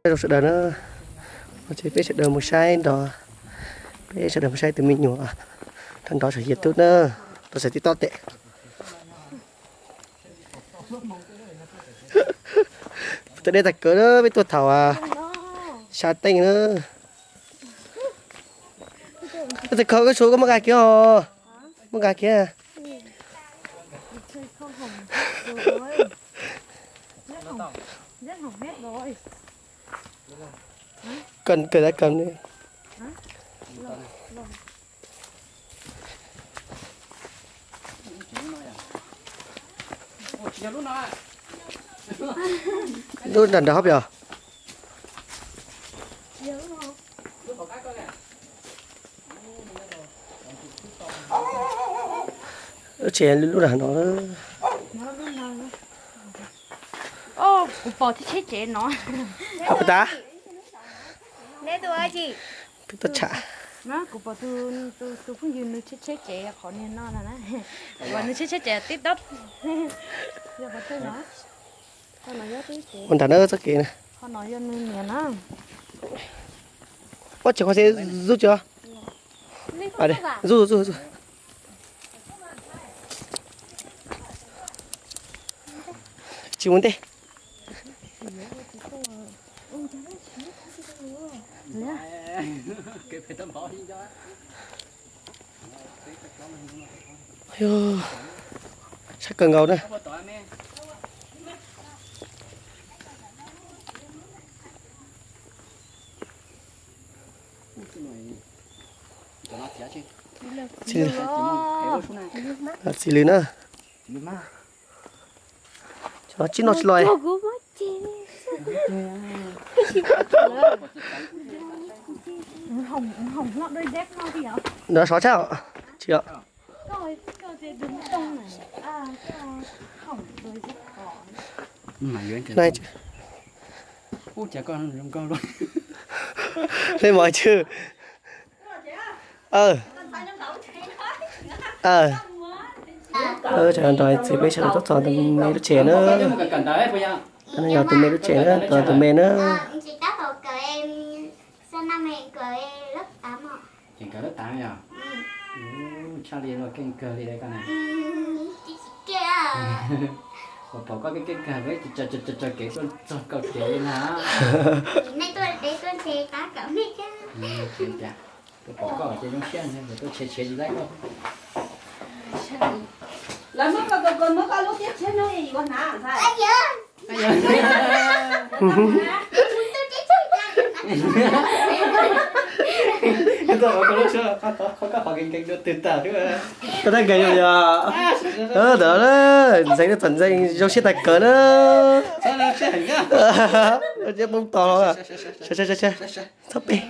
Zoo sawv daws na, no ces peb sawv daws mus saib nrov, peb sawv daws mus saib tus me nyuam nrov nrov saum yias tub na, rau saum TikTok tes. Tus dej tag kawg na, peb tuaj thaum xya teej na. Tus kho koj tsuav koj muab nqa kiag os, muab nqa kiag. Kawm kawm kawm. Lub nram nrad hov pem os. Lub tsev lub nram no. Kuv pom tsheb tsev no. Hov puas tas? Peb tuaj tsham. Kuv pom tus phooj ywg nws tsheb tsheb tsev qhov niag no na, nws tsheb tsheb tsev tib dab. Ua nram na txoj kev na. Ob tsev qhov xeb zuj tsis. Zuj zuj zuj. Tsis ua ntej. Sab kawg nkaus na. Txiv lws na. Tsis noj tsis los. Nrov sov tshaj. Tsis. Peb mov tsw. Tsam no nrog txiv peb sawv daws tuaj txog tus me lub tsev na. Yog tus me lub tsev na, tus me na. Tshaj li luag keej kawg li koj na. Uas pom koj keej keej kawg, tso tso kev tuaj txog koj kev li na. Tuaj pom koj ces zoo siab, tuaj tshev tshev tsis laib koj. Lawv muab koj, muab koj lub teb tsheb no yuav hnav ntag. Koj tau nkees yog, ntxhais no txom ntxees zoo siab tag kawg na. Poob to. Txhob pem.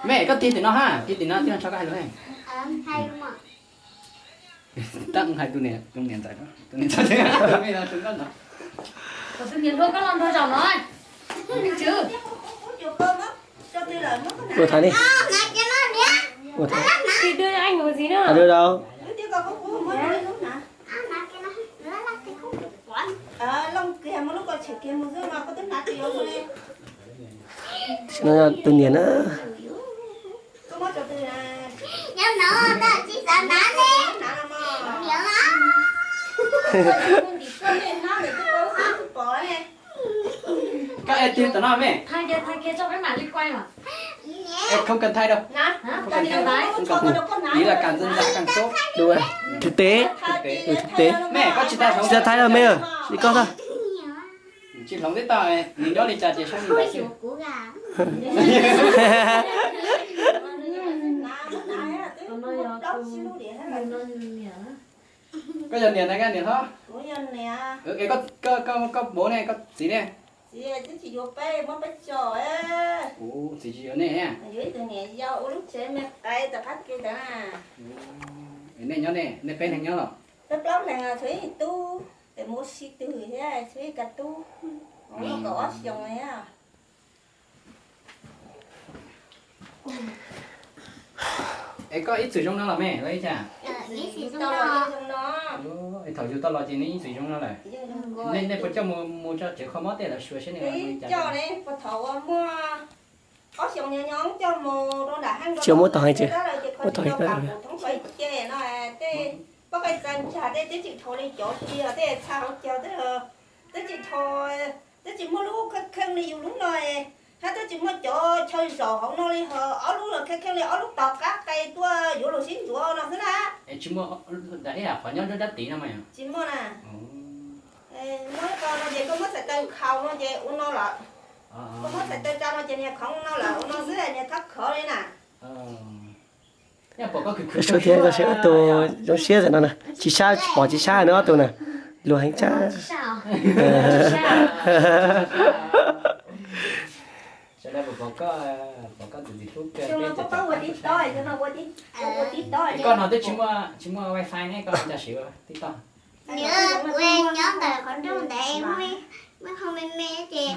Mej, koj tig tim no ha, tig tim no tij laug tso koj hais lus. Tab hais tus niam, tus niam ntxawm, tus niam ntxawm, tus me no tus nkauj ntxawm. Tus niam hluas koj los nrog zaum no. Ua thaij li. Ua thaij. Hais lus rau. Tus niam na. Koj es tig tom no mej. Không cần thay đâu. Ý là càng dân dã càng tốt. Đúng rồi. Thực tế. Thực tế. Mej, koj tsis tau hloov. Tsis tau thaij đâu mej ơi. Li koj tag. Tsis hloov tib toj, nws nyob li cas ces saib li ntawd xwb. Koj yog niam na, koj niam hlob? Es koj, koj, koj, koj vauv ne, koj txiv ne? Kuv txiv tsis yuav nej. Nej nyob ne, nej peb neeg nyob los? Peb plaub leeg, tshuav ib tug tub, tes mus ua si twg thiab, tshuav ib ka tub, kaum ob xyoos thiab. Es koj ib txwm zoo no los mej, los ib cas? Zoo no. Thaum yug tau los ces neb ib txwm zoo no lawm. Nej puas coj mus tso tsev kho mob tej lawv xyuas seb neb coj ne, puas thaum uas muaj ob xyoos nyob nyob coj mus rau nram hab, tsis muab tau heev ces muab tau heev, thoob plaws ce no, tej poj qaib txaws ntsag tej twb tsis dhau li cov tsis, tej txha hauv caug twb tsis dhau, twb tsis muaj lub kheej kheej li yus lub no, hab twb tsis muaj cov chaw zaum hauv no li, ho ob lub kheej kheej li ob lub tog qab qe tuaj yuav luag sib ntxuav no xwb na. Tsis muaj, ib qhov nyob nruab nrab tid no mas tsis muaj na. Muab ko no ces koj muab txhais taw khaus no ces ua no lawm. Koj muab txhais taw tsa no ces niag khoov no lawm, ua no xwb niag thab khov li na. Sub thiab koj seb ob tug zoo siab tam no na, tsis sab, tsis pom tsis sab na ob tug na, luag heev tshaj. Koj no twb tsis muaj, tsis muaj wifi ne, koj ua cas siv TikTok? Nws ua nyob ntawm qhov nroog ntawd, muaj qhov me me ces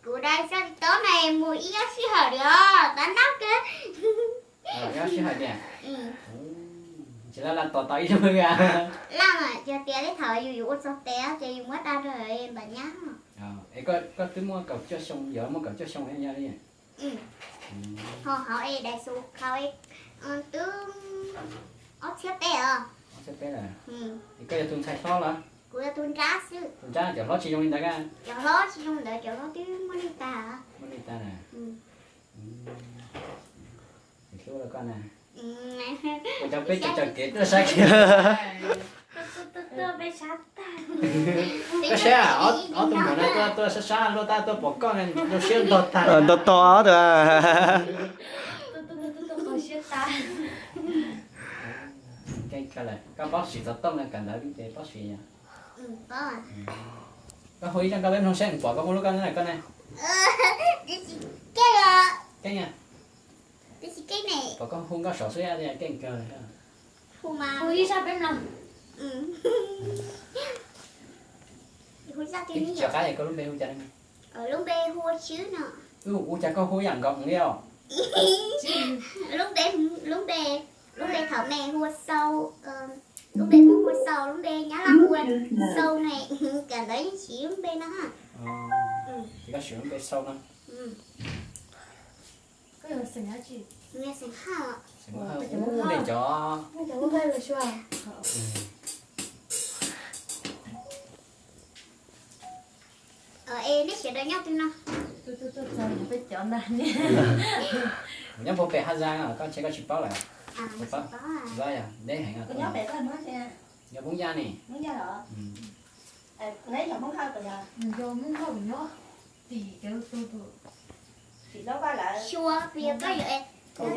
kuv dai txoj TikTok na mus ib ob sij hawm li os, tab nab kawg. Ib ob sij hawm tias, tsis laj laj tos tau ib lub a. Laj mas yog tias tej thaum yus yuav ua txog tes ces yus muab dai rau npam nyab. Es koj twb muaj kaum cuaj xyoo, yog muaj kaum cuaj xyoo yog li. Ho hauv es dais xus khau twb ob txhiab peb os. Ob txhiab peb lawm. Es koj yog tus ntxhais hlob los? Kuv yog tus nrab xwb. Tus nrab, cov hlob tsis zoo li ntawd a? Cov hlob tsis zoo ntawd, cov hlob twb muaj neej tag. Muaj neej tag na. Hlub koj na. Ua cov peb cov cov kev tuaj saib kev. Koj saib, ob tug muam no tuaj sab sab luaj tab tuaj pom koj zoo siab ntog tag. Ntog tog ob tug. Koj paub siv xov tooj kawm ntawv ces paub siv. Koj hu ib zaj nkauj peb mloog seb pom koj muaj lub koj na koj ne. Keej. Pom koj hu nkauj saum xwb keej kawg. Hu ib zaj peb mloog. Ib qab koj lub npe hu cas? Lub npe hu ua Tswb no. Ua cas koj hu yam nkaus li os? Lub npe, lub npe, lub npe thaum me hu ua Xau, lub npe Hmoob hu ua Xau, lub npe Nyab Laj hu ua Xau ne, kawm ntawv yeej siv lub npe no. Ces koj siv lub npe Xau no. Xeem Hawj, ua li cov. Es nej sawv daws nyob twg no? Kuv nyob puag pem Haj Zaj, koj ntshe koj tsis paub lawm. Tsis paub, tsis paub, deb heev. Yog Hmoob Yaj ne. Xyuas pia koj yuav es, koj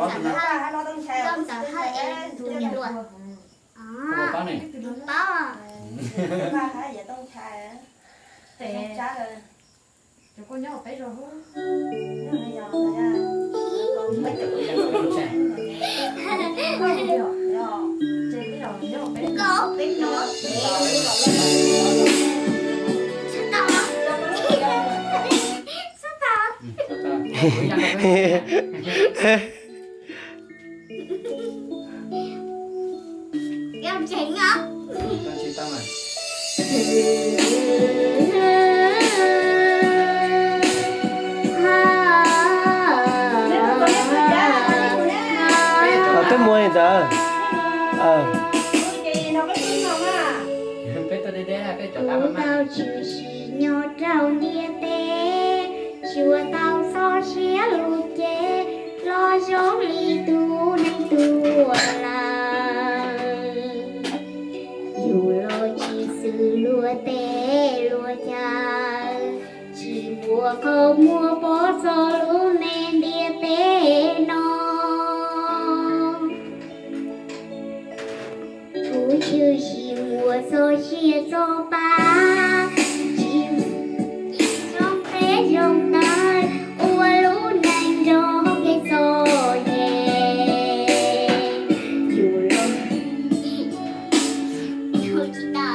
ntawd haj es tus niam hluas. Paub ne. Paub. Twb muaj li ntawd. Kuv tau tshwm sim nyob rau ntiaj teb, tsuas tau txoj sia lus ces los zoo li tus neeg tuag lawm. Yus los tsis xwm luag teb luag chaw, tsis muaj qhov muag pov txog lub me ntiaj teb no. Kuv tshwm sim muaj txoj sia txoj pa, tsis zoo teb zoo taw, ua lub neej nrog kev txom nyem. Yus los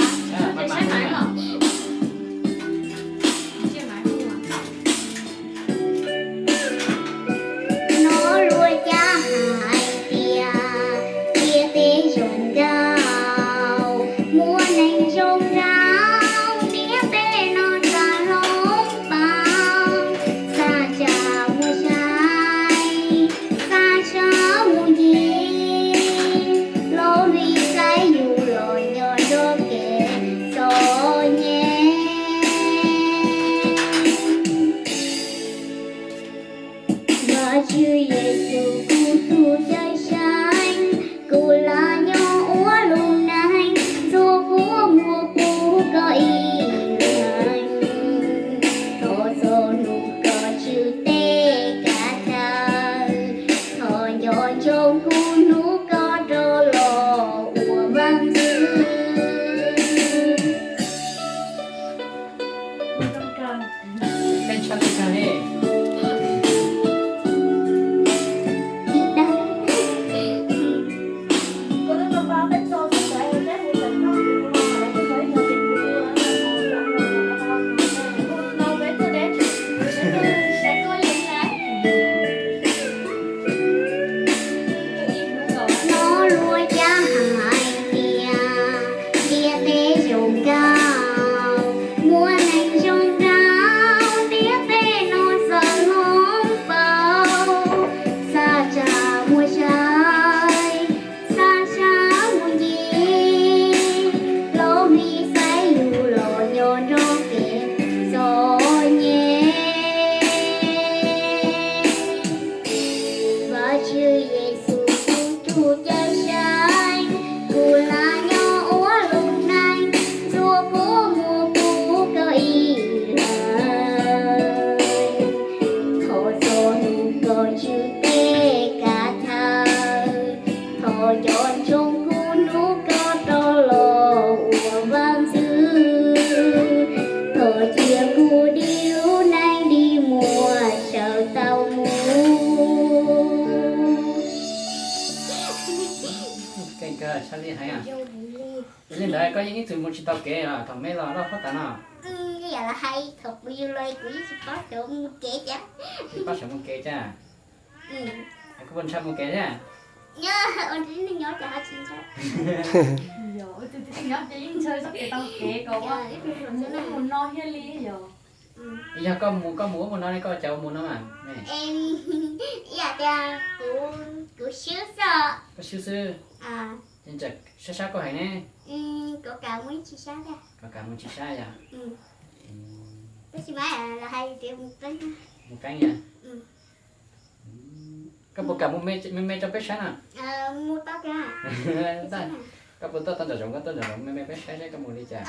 no luag cas hais tias ntiaj teb zoo nkauj. Yexus kuv tus cawm seej, kuv los nyob ua lub neej, txhua qhov muaj kuv koj ib leeg. Thov txog hnub koj tswv teb kav chaw, thov nco ntsoov kuv hnub koj rov los ua Vaj Ntxwv. Hnov luag cab hais tias ntiaj teb zoo nkauj, muaj neeg zoo nkauj, ntiaj teb no txawm hloov pauv, xav tsa muaj saib, xav tsa muaj ncig, los mi xaiv yus los nyob nrog kev txom nyem. Vajtswv Yexus kuv tus cawm seej, kuv los nyob ua lub neej, txhua qhov muaj kuv koj ib leeg. Thov txog hnub koj tswv teb kav chaw, thov nco ntsoov kuv hnub koj rov los ua Vaj Ntxwv. Thov cia kuv dim lub neej dim muag sawv tau mus. Keej kawg, tshaj lij heev. Yog li ntawd koj yeej ib txwm mus tsis tau kev los thaum me los loj huab tas no? Yam los hais thaum kuv yug los kuv yeej tsis paub sawv mus kev cas. Tsis paub sawv mus kev cas? Kuv puas ntshai mus kev thiab? Nyob ua neej nyob cas ho tsis ntshai. Yog ua tus tib neeg nyob ces yeej ntshai txoj kev tau kev kom ua mus no thiaj li yog. Yog koj mus, koj mus ua mus no ne, koj ua cas ua mus no mas? Ib yam tias kuv swb xwb. Koj swb xwb? Ces sab sab koj heev ne. Kuv kam mus tsis sab thiab. Kuv kam mus tsis sab yog? Tab sis mas los hais tias mus peeb. Mus peeb yog? Koj puas kam mus me me rau peb saib na? Mus tau tiag. Koj puas tuaj tau nram zoov, koj tuaj nram zoov me me peb saib seb koj mus li cas.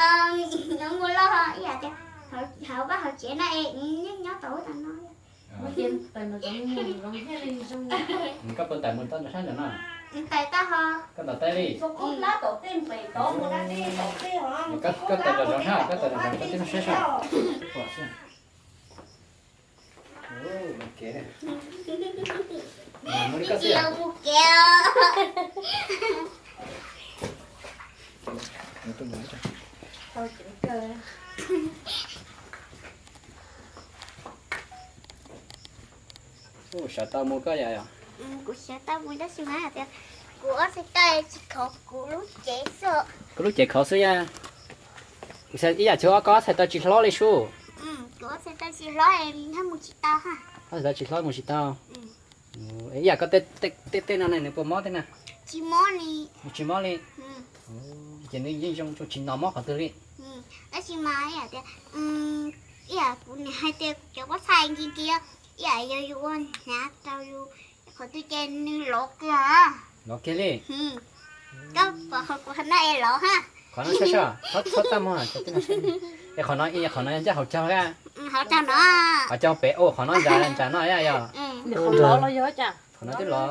Mus los ib yam tias hauv vaj hauv tsev na es yeej nyob tau ub tau no. Koj puas tawm mus tau nram sab nram no? Tawm tau ho. Koj tawm tau li? Koj tawm nram zoov sab, koj tawm nram zoov rau tib neeg saib seb. Ib txhis mus kev. Sawv tau mus koj yom? Kuv sawv tau mus tab sis mas hais tias kuv ob txhais taw tsis khov kuv lub cev xwb. Kuv lub cev khov xwb yog? Ib yam txhua ob koj ob txhais taw tsis hlob li sub. Kuv ob txhais taw tsis hlob, mus tsis tau. Ob txhais taw tsis hlob mus tsis tau. Ib yam koj tej tej no ne nws puas mob tej na? Tsis mob li. Nws tsis mob li. Ces nws yeej zoo tsis hnov mob qhov twg li. Tab sis mas ib yam tias, ib yam kuv niam hais tias cov pob txha nkis nkis, ib yam yog yus ua hnyav rau yus qhov twg ces nws lov kiag. Lov kiag li. Koj pom qhov kuv hais no es lov ha. Qhov no saib saib, txhob txaj muag, es qhov no, qhov no ncaj hauv caug a? Hauv caug no. Hauv caug pem, qhov no ntsa ntsa no yog? Qhov no twb lov.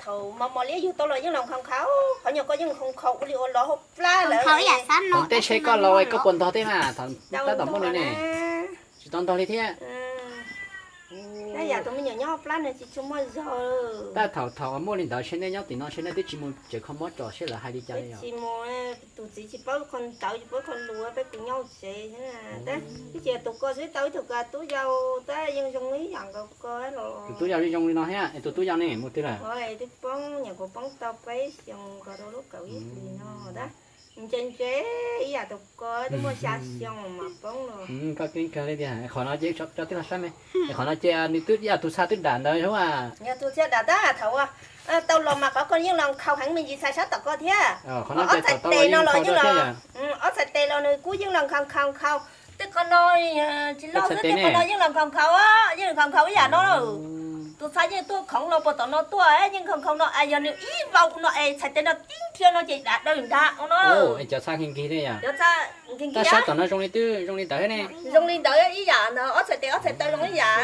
Thaum mos mos liab yug tau los yeej los nkhaus nkhaus, qhov nyuag koj yeej nkhaus nkhaus ua li ua lov hauv plab lawm. Thaum ntej seb koj los koj puas ntog tej na, tab tom muaj li ne. Tsis tau ntog li thiab. Tab yam tus me nyuam nyob plab nws tsis tshua muaj zog. Tab thaum thaum muaj li ntawd seb nej nyob tim no seb nej twb tsis mus tsev kho mob tso seb lawv hais li cas li os. Tsis mus, tus txiv tsis paub qhov ntawd tsis paub qhov lus peb kuv nyob tsev. Tab twb tsis tus ko xwb tau ib tug ko tub yau tab yeej zoo ib yam nkaus ko los. Tus tub yau zoo li no thiab es tus tub yau ne mus twg lawm? Twb poob, nyuam qhuav poob tau peb xyoos nkaus rau lub kaum ib hlis no tab. Ntse ntse ib yam tus ko twb muaj xya xyoo mas poob los. Koj keeb kawg li tiag, qhov no ces tso tij laug saib me. Qhov no ces nws twb yog tus txha twb dam ntawd. Yog tus txha dam tab thaum tau los mas qhov ko yeej los nkhaus heev me ntsis txhais sab tom ko thiab. Ob txhais tes no los yeej los, ob txhais tes los nws kuj yeej los nkhaus nkhaus nkhaus. Tej qhov no tsis loj xwb, tej qhov no yeej los nkhaus nkhaus, yeej los nkhaus nkhaus ib yam no. Tus txha yeej tuaj khoov los puag tom no tuaj, yeej nkhaus nkhaus no, yog nws ib vau no es txhais tes no tib nrhiav no ces dav daws ntag no. Cov txha nkig nkig ne yom. Tab sab tom no zoo li twb zoo li ntawd ne. Zoo li ntawd ib yam ntag, ob txhais tes ob txhais taw zoo ib yam.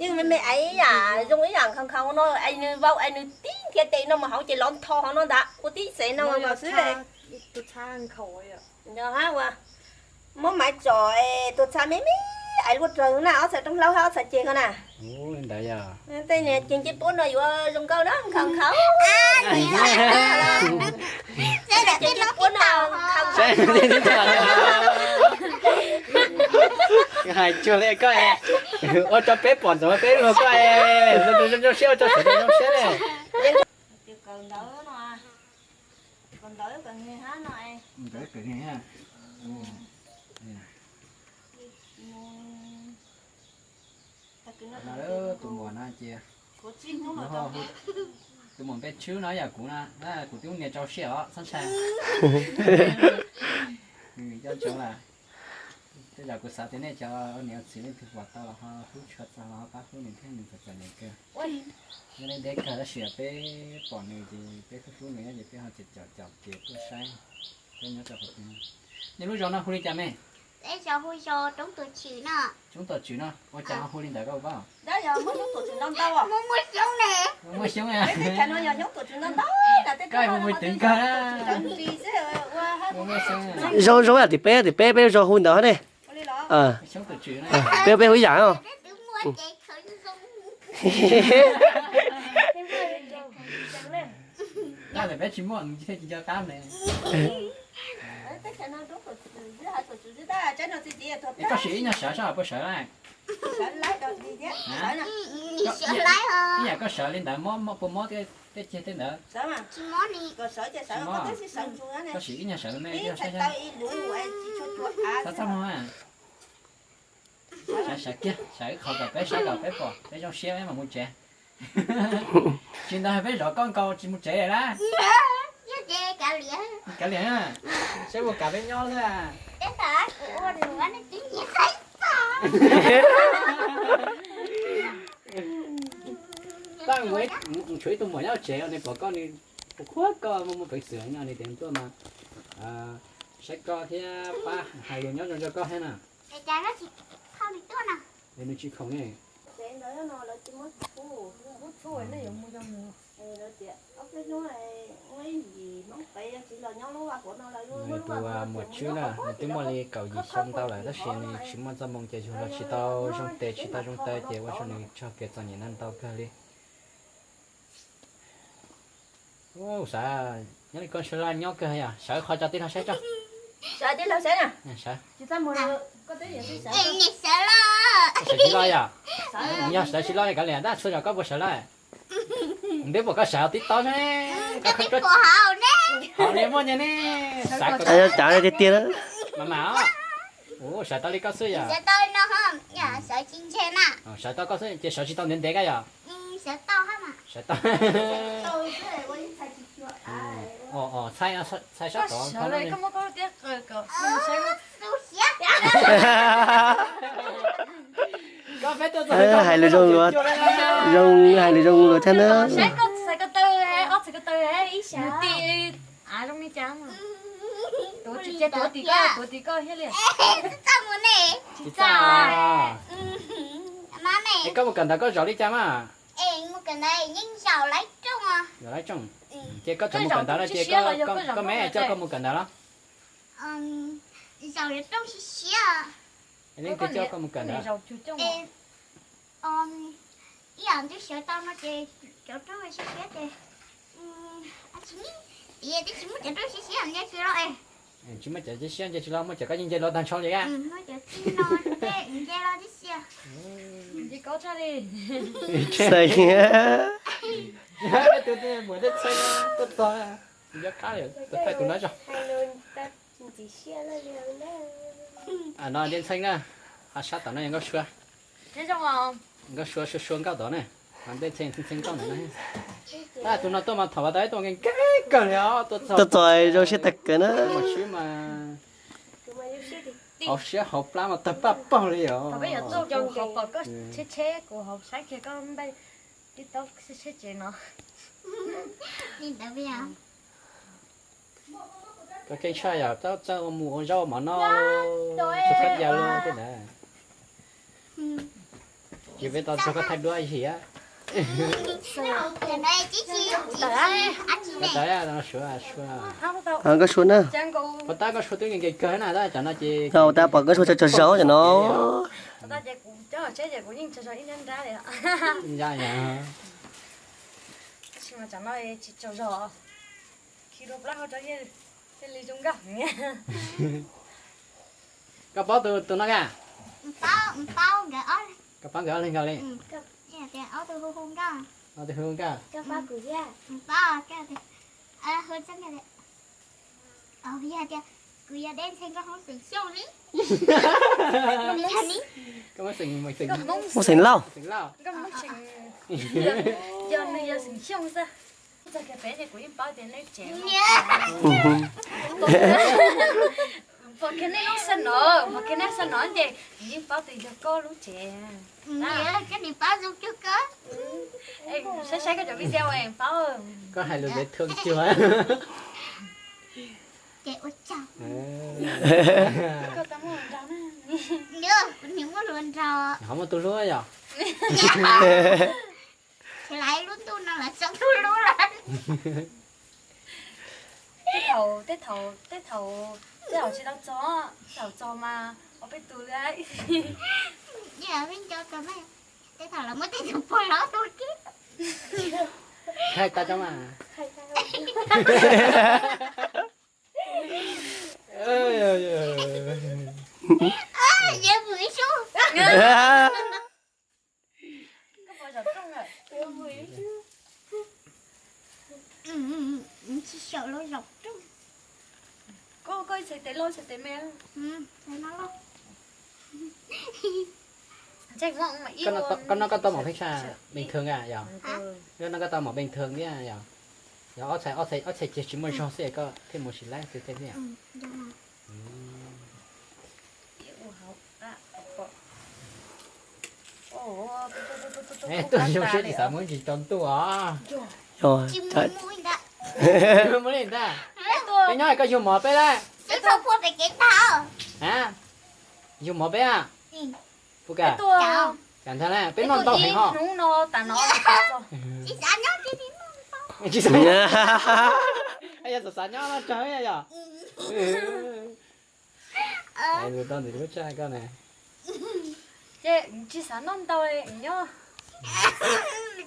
Yeej me me ib yam, zoo ib yam nkhaus nkhaus no es nws vau es nws tib nrhiav tes no mus hauv ces lov ntho hauv no ntag, ua tib xev no xwb. Muab maiv tsom tus txha me me ais luaj raws na, ob txhais rooj hlaub hab ob txhais ceg ko na. Tej niag ceg ncej puab no yuav zoo nkauj na, nkhaus nkhaus. Ceg ncej puab no nkhaus. Hais tsuag li koj, ua rau peb pom ntxov peb luag koj, zoo siab ua rau sawv daws zoo siab ne. Kaus ntawv no, kaus ntawv kaus nge hab no. Tus muam no ces, tus muam npe Tswb no yam kuv na, kuv twb nias rau siab os, txhob ntshai. Nws coj ntsoov lawm. Tej zaum kuv xav tias nej cov niam txiv leej twg pom tau los ho hlub tshua txog los ho pab hlub nws thiab, nws txom txom nyem kawg. Nyob deb deb kawg tab sis peb pom nws ces peb hlub hlub nws ces peb ho caum caum ces tuaj saib peb nyob rau qhov twg. Nej lub zos no hu li cas me? Peb zos hu zos Roob Tuam Tswm no. Roob Tuam Tswm no, ua cas ho hu li ntawd koj puas paub? Muaj muaj xyoob ne. Muaj muaj xyoob. Koj mus twv kawg. Zoo zoo yam tim peb, tim peb peb zos hu ntawd ne. Peb peb hu ib yam. Koj sim ib nyuag sawv seb puas sawv lawm. Ib yam koj sawv li ntawd puas mob tej ceg tej ntawd? Koj sim ib nyuag sawv me, txhob txaj muag. Sawv, sawv kiag, sawv ib qho kom peb saib kom peb pom peb zoo siab peb mam mus tsev. Tsis ntawd peb zov koj nkaus tsis mus tsev lawm. Kav liam, saib puas kam peb nyob xwb. Koj mus tshuav ib tug muam nyob tsev, nws pom koj, nws qhuas koj muaj muaj peev xwm nyob, nws tias tuaj mas saib koj thiab pab hais lus nyob zoo rau koj thiab na. Es nws tsis khoom ne. Nws tus muam Tswb na, nws twb muaj li kaum yim xyoo ntau lawm tab sis nws tsis muaj txoj moo ces yug los tsis tau zoo tes tsis tau zoo taw ces ua rau nws txoj kev txom nyem no ntau kawg li. Xav nyob li koj sawv laj nyob kawg yom, sawv qhov tso tij laug saib tso. Sawv tij laug saib na. Sawv tsis loj yom. Yog sawv tsis loj li kav liam tab txhua zaus koj puas sawv laj? Twb pom koj sawv tib taub ne. Haus li muaj nyag ne. Cav tiag tiag. Mas mas os. Sawv tau li koj xwb yom. Sawv tau koj xwb ces sawv tsis tau ntev ntev koj yom. Sawv tau. Txhais, txhais sab tod. Koj peb tuaj txog hais lus zoo, zoo hais lus zoo luag thiab na. Tsis txaj. Es koj mus kawm ntawv koj zaum li cas mas? Zaum lawv tsoom. Ces koj tseem mus kawm ntawv no ces koj me coj koj mus kawm ntawv los? Leej twg coj koj mus kawm ntawv? Ib yam twb sawv tau no ces cov rooj siab siab ces tias twb tsis muaj cov rooj siab siab nce tsis los. Tsis muaj cov siab siab nce tsis los, muaj cov koj yeej nce los tag nrho li a. Xav. Tus muam tej txheeb tuaj txog, thaij tus no tso. No ntej ntxhee na, ho sab tom no yog nkauj sua. Nkauj sua sua sua nkauj tod ne, ho ntej ntxhee ntxhee ntxhee nkauj ntawd na. Tab tus no tuaj mas thaum vaj tau ib tuaj nkees nkees kawg li os, tuaj txog zoo siab tag kawg na. Mus swb mas Hauv siab hauv plab mas tawg paj paug li os. Kuv ho pom koj tsheb tsheb, kuv ho saib kiag koj npaj tib taub tsheb tsheb tsev no. Koj keej tshaj yog txawj mus ua zaub ua mov noj, txog koj ya luaj tej ntawd. Ces peb tau txog koj thaij duab ib him. Koj suav na. Ua tab koj suav twb nkees kawg na, tab cov no ces. Ua tab pom koj suav tsaug tsaug zog cov no. Koj paub tus no ka? Koj paub nkawd ob leeg nkaus li? Ob tug hu hu nkauj. Hu nkauj. Yog tias kuv yog Dej Ntxhee nkauj Hmoob Xeem Xyooj li. Hmoob Xeem Lauj. Yog nws yog Xeem Xyooj xwb. Txog kiag peb ces kuv yeej paub tias nej tsev. Pom kiag nej lub xab nov, pom kiag nej xab nov ces kuv yeej paub tias yog koj lub tsev. Koj nim paub zoo cuag koj. Saib saib koj cov video paub. Koj hais lus ntev thwj cuag. Ces ua tsaug. Koj tau muaj hluas nraug na. Nws muaj hluas nraug. Ho muaj tus hlub yom? Lawv lub ntuj no lawv tsis muaj tus hlub lawm. Tej thaum, tej thaum, tej thaum, tej thaum tsis tau txog, tej thaum txog mas ua peb tus li. Tej thaum lawv muab tej tus pog hlob tua kiag. Hais tag tso mas. Yeej vwm ib sub. Tsis xyaum los zaum rooj. Koj, koj ib txhais tes loj txhais tes me. Koj noj koj tau mov pheeb tshaj bình thường a yog? Koj noj koj tau mov bình thường thiab yog? Yog ob txhais, ob txhais, ob txhais ces tsis muaj zog xwb koj thiaj mus tsis laib xwb thiab. Tuaj zoo siab tsis xav muab ntsis rau ntuj os. Muab li ntag. Peb nyob koj yug mov peb lawm. A, yug mov peb a. Puas kam? Kam ntag na, peb noj ntau heev ho. Tsis xav nyob, tsis xav nyob no tsawg yog. Tau ntxiv lub tshaj koj na. Ces tsis xav noj ntau nyob.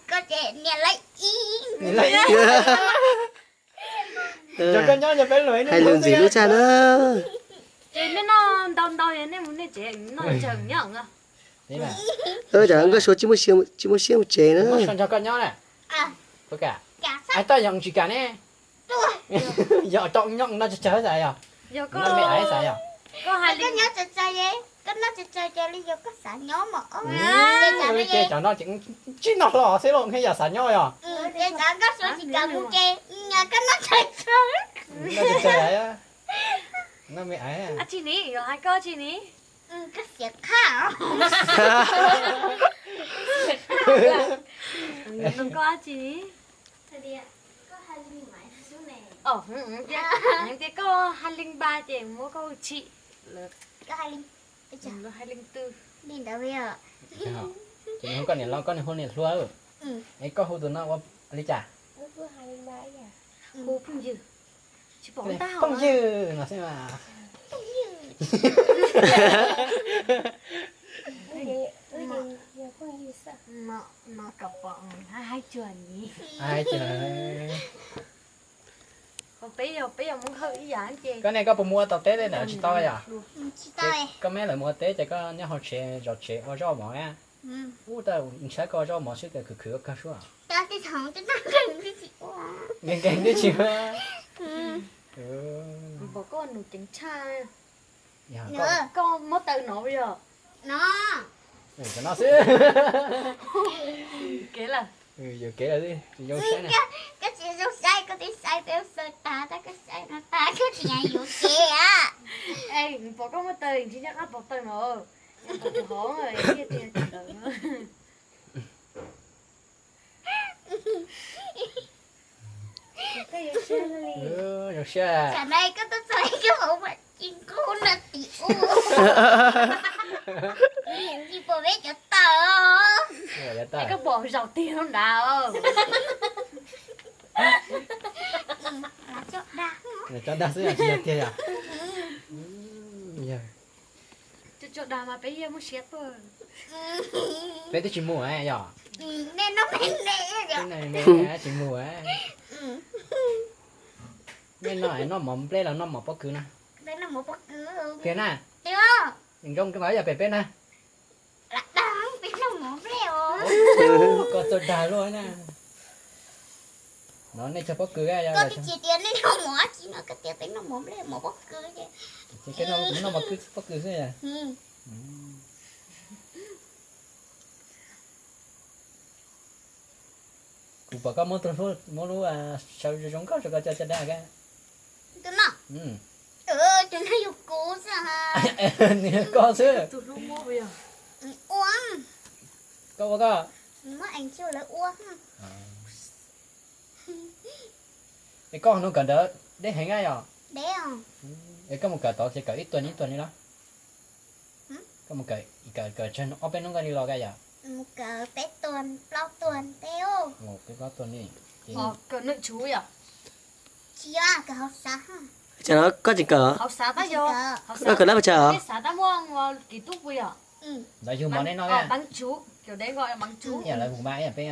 Koj ces niam lawv ib. Hais lus ntxiv lub tshaj na. Ces nej noj ntau ntau nej mus nej tsev noj tsawg nyob. Cov nkauj suav tsis muaj siab mus tsev na. Nrog koj nyob na. Puas kam? Tsis kam ne. Yog tau nyob no tsawg tsawg xav yog? Noj me aiv xav yog? Koj nyob tsawg tsawg, koj noj tsawg tsawg ces li yog koj xav nyob mas. Ces cov no ces tsis noj hlo xwb los yog xav nyob yog? Ces cov nkauj suav tsis kam mus ces koj noj tsawg tsawg. Noj tsawg tsawg, noj me aiv. Dab tsi ni, yog hais koj dab tsi ni? Koj xiav qhaj. Koj dab tsi ni? Tias koj hais li npa ces muab koj hu tshim. Hais li twg? Li ntawd. Ces nws hu koj niam laus, koj nws hu niam hluas. Es koj hu tus no ua li cas? Hu phooj ywg. Tsis pom ntag. Phooj ywg no xwb mas. No kom pom, hais cuag ni. Hais cuag. Peb yog, peb yog Hmoob Hawj ib yam ces. Koj ne koj puas mus ua tau teb tej ntawd tsis tau yom? Koj meb lawv mus ua teb ces koj nyob hauv tsev zov tsev ua zaub mov na. Ub, tau ntshai koj ua zaub mov sib tw khwv khwv ua kawg suab. Nkees nkees twb tsis ua. Npam koj nus ceev tshaj. Koj muab taw no yog? No. Cov no xwb. Kev lawm. Yuav kev lawm, tsis zoo saib na. Koj tsis zoo saib, Koj twb saib peb xav tas, tab koj saib no tas koj tsis yuav kev a. Es pom koj muab taw tsis nco qab pom taw no. Hov tiag tiag. Zoo siab. Tam no koj tuaj txog ib koj hauv mas ci nkuj no tim ub. Tsis pom peb cov taw. Koj pom zaum tiag lub nrad. Cov dag xwb yog tsis yog tiag yog. Cov dag mas peb yeej muaj siab tuaj. Peb twb tsis mus yog. Nej noj me ne, tsis mus. Nej noj, noj mov nplej los noj mov pob kws na? Tiag na. Zoo kawg mas yog pem peb na. Koj txawj dag luaj na. No nej cog pob kws. Koj twb tsis tias nej noj mov dab tsi no, koj tias peb noj mov nplej mov pob kws ces. Noj mov pob kws xwb. Kuv pom koj muab lub saw zoo zoo nkauj rau koj coj caj dab. Tus no, tus no yog kuv xwb. Nws yog koj xwb. Ua, koj ua koj. Muab eev cia lawv ua. Es koj hauv no kawm ntawv deb heev na yog? Es koj mus kawm tod ces kawm ib tuas ib tuas li los? Koj mus kawm, kawm tsawg ob peb hnub koj li los koj yog? Peb plaub tuas li. Kawm nws tsuv yog? Tsis yog, kawm hauv xav. Tam no koj tseem kawm? Koj kawm lab pas tsawg os? Ntawd yug mov nej noj. Ib yam lawv hu mas ib yam peb.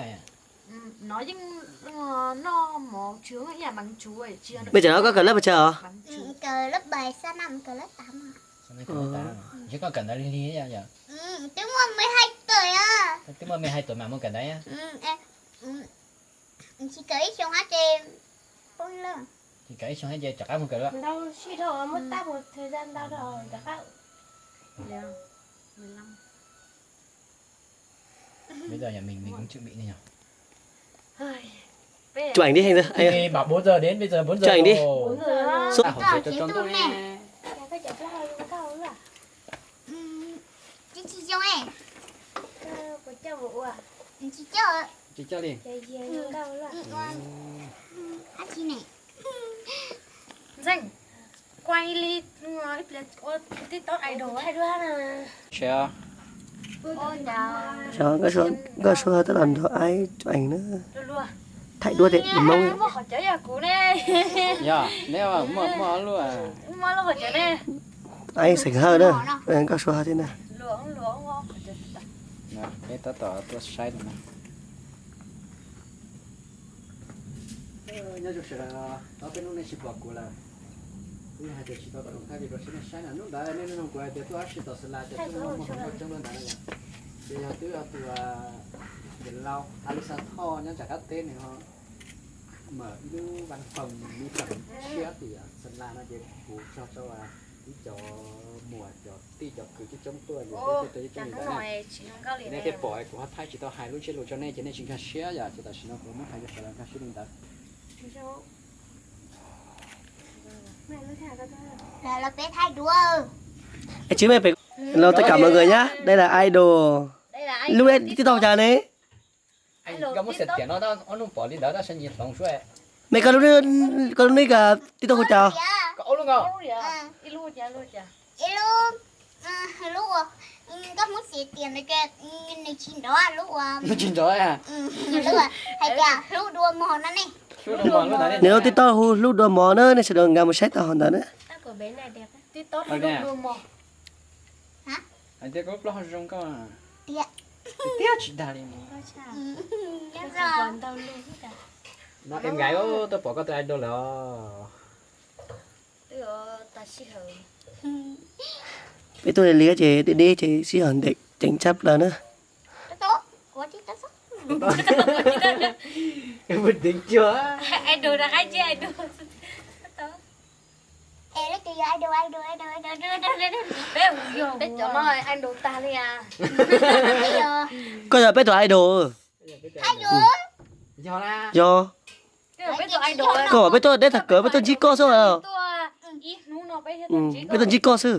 No yeej noj mov tsuv ib yam mas tsuv. Peb tam no koj kawm lab pas tsawg os? Ntshe koj kawm ntawv lig lig. Twb muaj me hai tuas. Twb muaj me hai tuas mas mus kawm ntawv. Tsis kawm ib xyoo hab ces poob lawm. Tsis kawm ib xyoo hab ces rov qab mus kawm lawm. Bây giờ nhà mình mình cũng chuẩn bị đi nhỉ. Chụp ảnh đi anh. Ê, bảo bốn giờ đến, bây giờ bốn giờ. Chụp ảnh đi. Số. Hỗ trợ cho Tròn tôi nè. Tsis coj li. Ntxeev, kuaj ib pliag ua TikTok idol. Koj suav tab los nrog aib chụp ảnh na. Thaij duab tias Hmoob. Aib xeem Hawj na, koj suav thiab na. Peb tab tom tuaj saib no na. Nyob zoo sawv daws, ob peb hnub nej tsis pom kuv lawm. Kuv yog hais tias tsis tau tau khoom thaij video rau nej saib na. Hnub ntawd nej nug kuv hais tias tuaj dab tsi tom Xeem Las ces tuaj muag hluas nkauj coob luaj ntawd na yom. Ces yog twb yog tus Yawm Laus Alisa Thoj nyob nram qab teb nws ho mam ib lub vaj phoom me phoom tshiab tim Xeem Las no ces kuv tso rau ib cov muam cov tij cov kwv coob coob tuaj, nej thiaj pom kuv ho thaij tsis tau hais lub ntsiab lus rau nej ces nej tsis nkag siab yom. Ces tam sim no kuv muab hais rau sawv daws nkag siab li ntawd. Chào tất cả mọi người nhá, đây là idol. Lub neb TikTok cas ne? Koj muab xav tias no ob hnub pom li ntawd tab sis nyias hloov suab. Me koj lub neb, koj lub neb TikTok hu cas? Koj ua lub nkaus. Ib lub, ib lub, lub uas koj muab xav tias ntawd, nws tsis nrov, lub uas, lub uas hais tias hlub dua mog no ne. Nws lub TikTok hu hlub dua mog na, nej sawv daws nkag mus saib tau hauv ntawd na. Hais tias koj plaub hau zoo nkauj tiag, tiag tsis dag li. No em gái, tuaj pom koj tus idol lawm os. Peb tuaj li ces deb deb ces sij hawm ntev ceev tshaj plaws na. Peb cov no idol tag li as. Koj yog peb tus idol. Yog. Koj peb tuaj deb tag kawg, peb tuaj ntsib koj xwb. Peb tuaj ntsib koj xwb.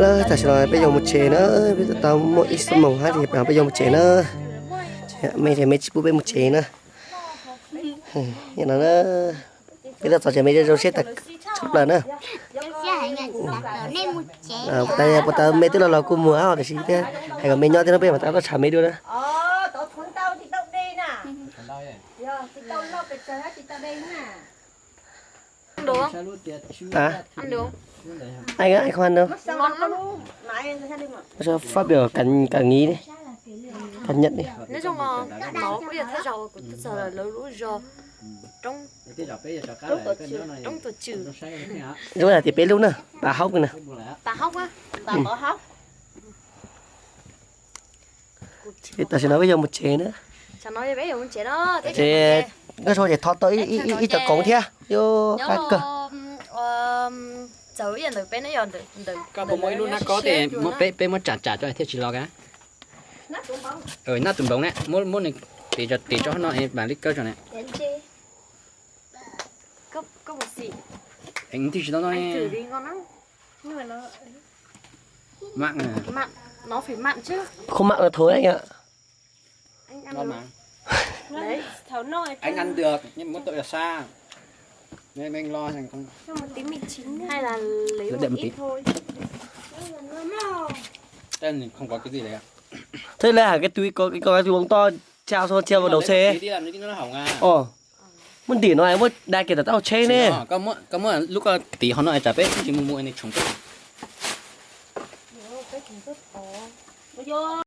Lawm, tam sim no peb yuav mus tsev na, peb tau muaj ib xuab moos hab ces peb yuav mus tsev na. Me ces me tsis pub peb mus tsev na. No, peb tau txog tsev me zoo siab tag tshaj plaws na. Puas tas me twb los los kuj muag, tiam sis thiab hais kom me nyob thiab no peb mam tau tuaj tshav me dua na. Phát biểu cảm, cảm nghĩ đi. Cảm nhận đi. Nói chung là nó bây giờ thay đổi của từ giờ là lối lũ giờ trống, trống tổ trưởng. Rau tias peb lub na, pab hauv na. Pab hauv á. Tam sim no peb yuav mus tsev na. Ces koj sau ces thov tau ib co koom thiab, yuav qab kawg. Koj puas muaj ib lub nab kob es peb muab tsam tsam tso thiaj tsis los ka? Nab tus npoov na, muab nws tis tso, tis tso no es mam li kaw tso na. Tsis tau no. Không mặn là thôi đấy ạ. Anh ăn được nhưng mà tụi là xa. Nên mình lo rằng không. Hay là lấy một ít thôi. Trên mình không có cái gì đấy ạ. Thế là cái túi có, có cái túi bóng to, treo xong treo vào đầu xe ấy. Tí là nó hỏng à. Ồ. Muab ntim no muab da kiag tom taub hau tsheb ne. Koj muab lub koj tiv hauv no tsam peb tsis mus mus nws tshoov peb.